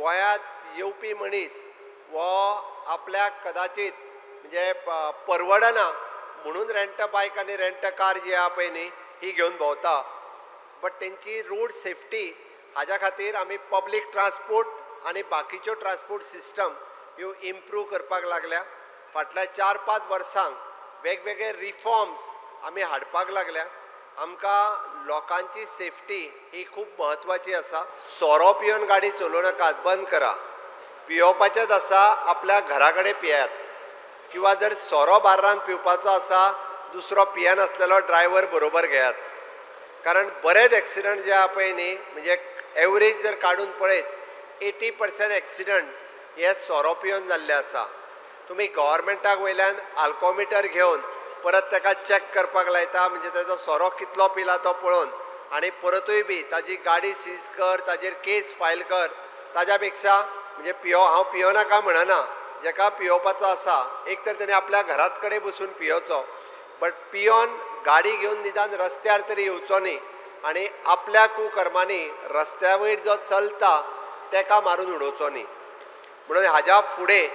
गोंयांत येवपी मनीस हो आपल्याक कदाचित म्हणजे परवडना म्हणून रेंट बायक आनी रेंट कार जी आहा पळय न्ही ही घेवन भोंवता. बट तेंची रोड सेफ्टी हाज्या खातीर आमी पब्लीक ट्रान्सपोर्ट आनी बाकीच्यो ट्रान्सपोर्ट सिस्टम ह्यो इम्प्रूव करपाक लागल्या. फाटल्या 4-5 वर्सांक वेगवेगळे रिफॉर्म्स आमी हाडपाक लागल्या. आमकां लोकांची सेफ्टी ही खूब म्हत्वाची आसा. सोरो पिवन गाडी चलोवं नाकात, बंद करा. पियोवपाचेंच आसा आपल्या घरा कडेन पियात, किंवा जर सोरो बार्रान पिवपाचो आसा दुसरो पियेनासलेलो ड्रायव्हर बरोबर घेयात. कारण बरेच एक्सिडंट जे आहा पळय न्ही, म्हणजे एवरेज जर काडून पळयत 80% एक्सिडंट हे सोरो पिवन जाल्ले आसा. तुमी गव्हर्मेंटाक वयल्यान आल्कोमिटर घेवन परत ताका चॅक करपाक लायता, म्हणजे ताजो सोरो कितलो पिला तो पळोवन, आनी परतूय बी ताजी गाडी सीज कर, ताजेर केस फायल कर. ताज्या पेक्षा म्हणजे हांव पियोनाका म्हणना, जेका पियोवपाचो आसा एक तर तेणें आपल्या घरात कडेन बसून पियोचो, बट पियोन गाडी घेवन निदान रस्त्यार तरी येवचो न्ही आनी आपल्या कुकर्मांनी रस्त्या वयर जो चलता तेका मारून उडोवचो न्ही. म्हणून हाज्या फुडें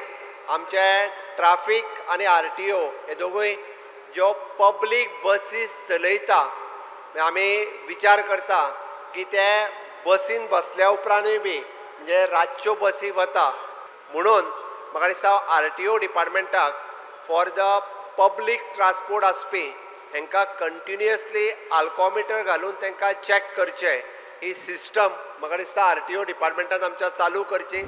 आमचे ट्राफीक आनी RTO हे दोगूय ज्यो पब्लीक बसीस चलयता, आमी विचार करता की ते बसीन बसल्या उपरांतूय बी म्हणजे रातच्यो बसी वता, म्हणून म्हाका दिसता RTO डिपार्टमेंटाक फॉर the public transport आसपी हेंकां कंटिन्युअसली आल्कोमिटर घालून तांकां चॅक करचें, ही सिस्टम म्हाका दिसता RTO डिपार्टमेंटान आमच्या चालू करची.